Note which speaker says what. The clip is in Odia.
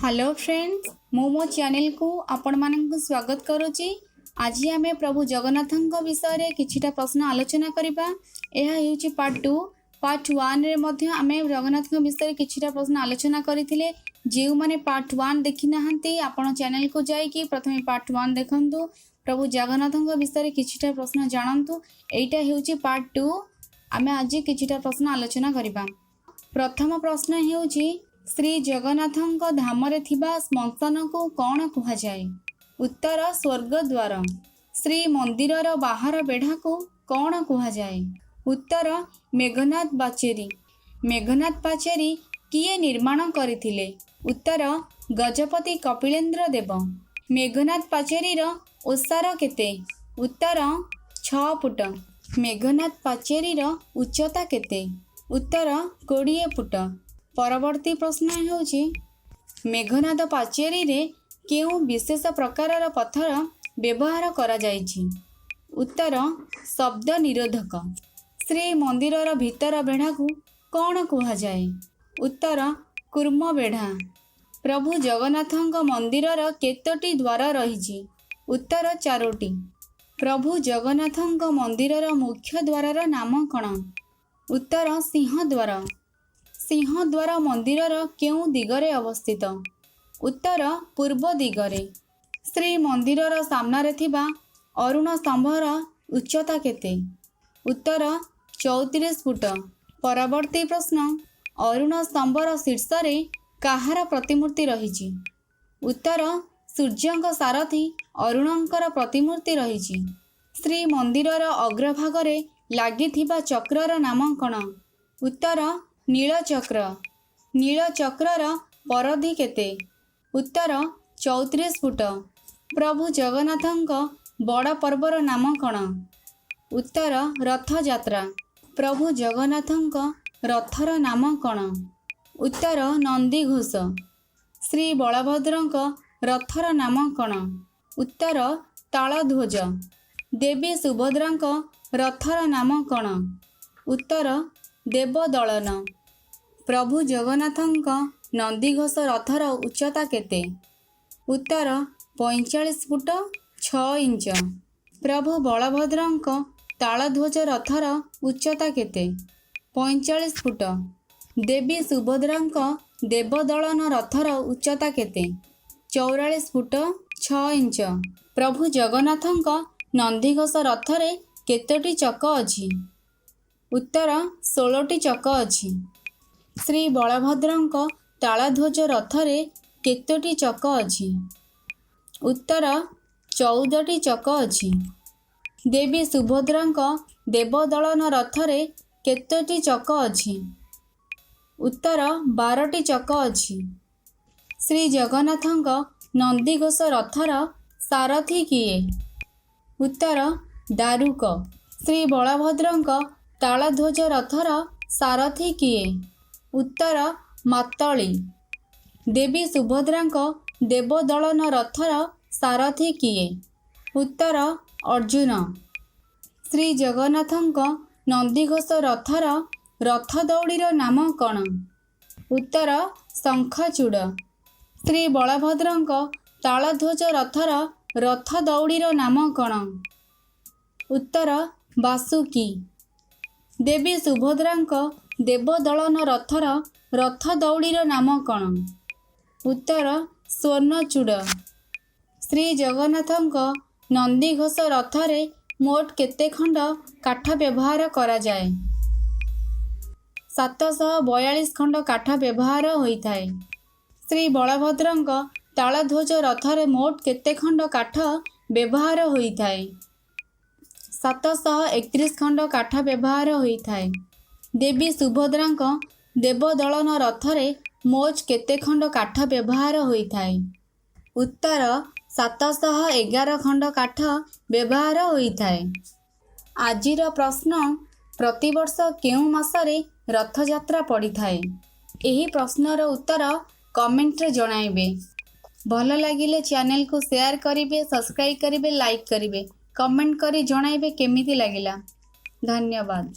Speaker 1: ହ୍ୟାଲୋ ଫ୍ରେଣ୍ଡସ୍, ମୁଁ ମୋ ଚ୍ୟାନେଲକୁ ଆପଣମାନଙ୍କୁ ସ୍ୱାଗତ କରୁଛି। ଆଜି ଆମେ ପ୍ରଭୁ ଜଗନ୍ନାଥଙ୍କ ବିଷୟରେ କିଛିଟା ପ୍ରଶ୍ନ ଆଲୋଚନା କରିବା। ଏହା ହେଉଛି ପାର୍ଟ 2। ପାର୍ଟ 1ରେ ମଧ୍ୟ ଆମେ ଜଗନ୍ନାଥଙ୍କ ବିଷୟରେ କିଛିଟା ପ୍ରଶ୍ନ ଆଲୋଚନା କରିଥିଲେ। ଯେଉଁମାନେ ପାର୍ଟ 1 ଦେଖିନାହାନ୍ତି, ଆପଣ ଚ୍ୟାନେଲକୁ ଯାଇକି ପ୍ରଥମେ ପାର୍ଟ 1 ଦେଖନ୍ତୁ, ପ୍ରଭୁ ଜଗନ୍ନାଥଙ୍କ ବିଷୟରେ କିଛିଟା ପ୍ରଶ୍ନ ଜାଣନ୍ତୁ। ଏଇଟା ହେଉଛି ପାର୍ଟ 2। ଆମେ ଆଜି କିଛିଟା ପ୍ରଶ୍ନ ଆଲୋଚନା କରିବା। ପ୍ରଥମ ପ୍ରଶ୍ନ ହେଉଛି, ଶ୍ରୀ ଜଗନ୍ନାଥଙ୍କ ଧାମରେ ଥିବା ଶ୍ମଶାନକୁ କ'ଣ କୁହାଯାଏ? ଉତ୍ତର, ସ୍ୱର୍ଗଦ୍ୱାର। ଶ୍ରୀ ମନ୍ଦିରର ବାହାର ବେଢ଼ାକୁ କ'ଣ କୁହାଯାଏ? ଉତ୍ତର, ମେଘନାଦ ପାଚେରୀ। ମେଘନାଦ ପାଚେରୀ କିଏ ନିର୍ମାଣ କରିଥିଲେ? ଉତ୍ତର, ଗଜପତି କପିଳେନ୍ଦ୍ର ଦେବ। ମେଘନାଦ ପାଚେରୀର ଓସାର କେତେ? ଉତ୍ତର, 6 ଫୁଟ। ମେଘନାଦ ପାଚେରୀର ଉଚ୍ଚତା କେତେ? ଉତ୍ତର, 20 ଫୁଟ। ପରବର୍ତ୍ତୀ ପ୍ରଶ୍ନ ହେଉଛି, ମେଘନାଦ ପାଚେରୀରେ କେଉଁ ବିଶେଷ ପ୍ରକାରର ପଥର ବ୍ୟବହାର କରାଯାଇଛି? ଉତ୍ତର, ଶବ୍ଦ ନିରୋଧକ। ଶ୍ରୀମନ୍ଦିରର ଭିତର ବେଢ଼ାକୁ କ'ଣ କୁହାଯାଏ? ଉତ୍ତର, କୂର୍ମ ବେଢ଼ା। ପ୍ରଭୁ ଜଗନ୍ନାଥଙ୍କ ମନ୍ଦିରର କେତୋଟି ଦ୍ୱାର ରହିଛି? ଉତ୍ତର, ଚାରୋଟି। ପ୍ରଭୁ ଜଗନ୍ନାଥଙ୍କ ମନ୍ଦିରର ମୁଖ୍ୟ ଦ୍ୱାରର ନାମ କ'ଣ? ଉତ୍ତର, ସିଂହଦ୍ୱାର। ସିଂହଦ୍ୱାର ମନ୍ଦିରର କେଉଁ ଦିଗରେ ଅବସ୍ଥିତ? ଉତ୍ତର, ପୂର୍ବ ଦିଗରେ। ଶ୍ରୀମନ୍ଦିରର ସାମ୍ନାରେ ଥିବା ଅରୁଣ ସ୍ତମ୍ଭର ଉଚ୍ଚତା କେତେ? ଉତ୍ତର, 34 ଫୁଟ। ପରବର୍ତ୍ତୀ ପ୍ରଶ୍ନ, ଅରୁଣ ସ୍ତମ୍ଭର ଶୀର୍ଷରେ କାହାର ପ୍ରତିମୂର୍ତ୍ତି ରହିଛି? ଉତ୍ତର, ସୂର୍ଯ୍ୟଙ୍କ ସାରଥୀ ଅରୁଣଙ୍କର ପ୍ରତିମୂର୍ତ୍ତି ରହିଛି। ଶ୍ରୀମନ୍ଦିରର ଅଗ୍ରଭାଗରେ ଲାଗିଥିବା ଚକ୍ରର ନାମ କ'ଣ? ଉତ୍ତର, ନୀଳଚକ୍ର। ନୀଳଚକ୍ରର ପରିଧି କେତେ? ଉତ୍ତର, 34 ଫୁଟ। ପ୍ରଭୁ ଜଗନ୍ନାଥଙ୍କ ବଡ଼ ପର୍ବର ନାମ କ'ଣ? ଉତ୍ତର, ରଥଯାତ୍ରା। ପ୍ରଭୁ ଜଗନ୍ନାଥଙ୍କ ରଥର ନାମ କ'ଣ? ଉତ୍ତର, ନନ୍ଦିଘୋଷ। ଶ୍ରୀ ବଳଭଦ୍ରଙ୍କ ରଥର ନାମ କ'ଣ? ଉତ୍ତର, ତାଳଧ୍ୱଜ। ଦେବୀ ସୁଭଦ୍ରାଙ୍କ ରଥର ନାମ କ'ଣ? ଉତ୍ତର, ଦେବଦଳନ। ପ୍ରଭୁ ଜଗନ୍ନାଥଙ୍କ ନନ୍ଦିଘୋଷ ରଥର ଉଚ୍ଚତା କେତେ? ଉତ୍ତର, 45 ଫୁଟ 6 ଇଞ୍ଚ। ପ୍ରଭୁ ବଳଭଦ୍ରଙ୍କ ତାଳଧ୍ୱଜ ରଥର ଉଚ୍ଚତା କେତେ? 45 ଫୁଟ। ଦେବୀ ସୁଭଦ୍ରାଙ୍କ ଦେବଦଳନ ରଥର ଉଚ୍ଚତା କେତେ? 44 ଫୁଟ 6 ଇଞ୍ଚ। ପ୍ରଭୁ ଜଗନ୍ନାଥଙ୍କ ନନ୍ଦିଘୋଷ ରଥରେ କେତୋଟି ଚକ ଅଛି? ଉତ୍ତର, 16ଟି ଚକ ଅଛି। ଶ୍ରୀ ବଳଭଦ୍ରଙ୍କ ତାଳଧ୍ୱଜ ରଥରେ କେତୋଟି ଚକ ଅଛି? ଉତ୍ତର, 14ଟି ଚକ ଅଛି। ଦେବୀ ସୁଭଦ୍ରାଙ୍କ ଦେବଦଳନ ରଥରେ କେତୋଟି ଚକ ଅଛି? ଉତ୍ତର, 12ଟି ଚକ ଅଛି। ଶ୍ରୀ ଜଗନ୍ନାଥଙ୍କ ନନ୍ଦିଘୋଷ ରଥର ସାରଥୀ କିଏ? ଉତ୍ତର, ଦାରୁକ। ଶ୍ରୀ ବଳଭଦ୍ରଙ୍କ ତାଳଧ୍ୱଜ ରଥର ସାରଥୀ କିଏ? ଉତ୍ତର, ମାତଳି। ଦେବୀ ସୁଭଦ୍ରାଙ୍କ ଦେବଦଳନ ରଥର ସାରଥୀ କିଏ? ଉତ୍ତର, ଅର୍ଜୁନ। ଶ୍ରୀ ଜଗନ୍ନାଥଙ୍କ ନନ୍ଦିଘୋଷ ରଥର ରଥ ଦଉଡ଼ିର ନାମ କ'ଣ? ଉତ୍ତର, ଶଙ୍ଖଚୂଡ଼। ଶ୍ରୀ ବଳଭଦ୍ରଙ୍କ ତାଳଧ୍ୱଜ ରଥର ରଥ ଦଉଡ଼ିର ନାମ କ'ଣ? ଉତ୍ତର, ବାସୁକି। ଦେବୀ ସୁଭଦ୍ରାଙ୍କ ଦେବଦଳନ ରଥର ରଥ ଦଉଡ଼ିର ନାମ କ'ଣ? ଉତ୍ତର, ସ୍ୱର୍ଣ୍ଣଚୂଡ଼। ଶ୍ରୀ ଜଗନ୍ନାଥଙ୍କ ନନ୍ଦିଘୋଷ ରଥରେ ମୋଟ କେତେ ଖଣ୍ଡ କାଠ ବ୍ୟବହାର କରାଯାଏ? 742 ଖଣ୍ଡ କାଠ ବ୍ୟବହାର ହୋଇଥାଏ। ଶ୍ରୀ ବଳଭଦ୍ରଙ୍କ ତାଳଧ୍ୱଜ ରଥରେ ମୋଟ କେତେ ଖଣ୍ଡ କାଠ ବ୍ୟବହାର ହୋଇଥାଏ? 731 ଖଣ୍ଡ କାଠ ବ୍ୟବହାର ହୋଇଥାଏ। ଦେବୀ ସୁଭଦ୍ରାଙ୍କ ଦେବଦଳନ ରଥରେ ମୋଟ କେତେ ଖଣ୍ଡ କାଠ ବ୍ୟବହାର ହୋଇଥାଏ? ଉତ୍ତର, 711 ଖଣ୍ଡ କାଠ ବ୍ୟବହାର ହୋଇଥାଏ। ଆଜିର ପ୍ରଶ୍ନ, ପ୍ରତିବର୍ଷ କେଉଁ ମାସରେ ରଥଯାତ୍ରା ପଡ଼ିଥାଏ? ଏହି ପ୍ରଶ୍ନର ଉତ୍ତର କମେଣ୍ଟରେ ଜଣାଇବେ। ଭଲ ଲାଗିଲେ ଚ୍ୟାନେଲକୁ ସେୟାର କରିବେ, ସବସ୍କ୍ରାଇବ୍ କରିବେ, ଲାଇକ୍ କରିବେ। କମେଣ୍ଟ କରି ଜଣାଇବେ କେମିତି ଲାଗିଲା। ଧନ୍ୟବାଦ।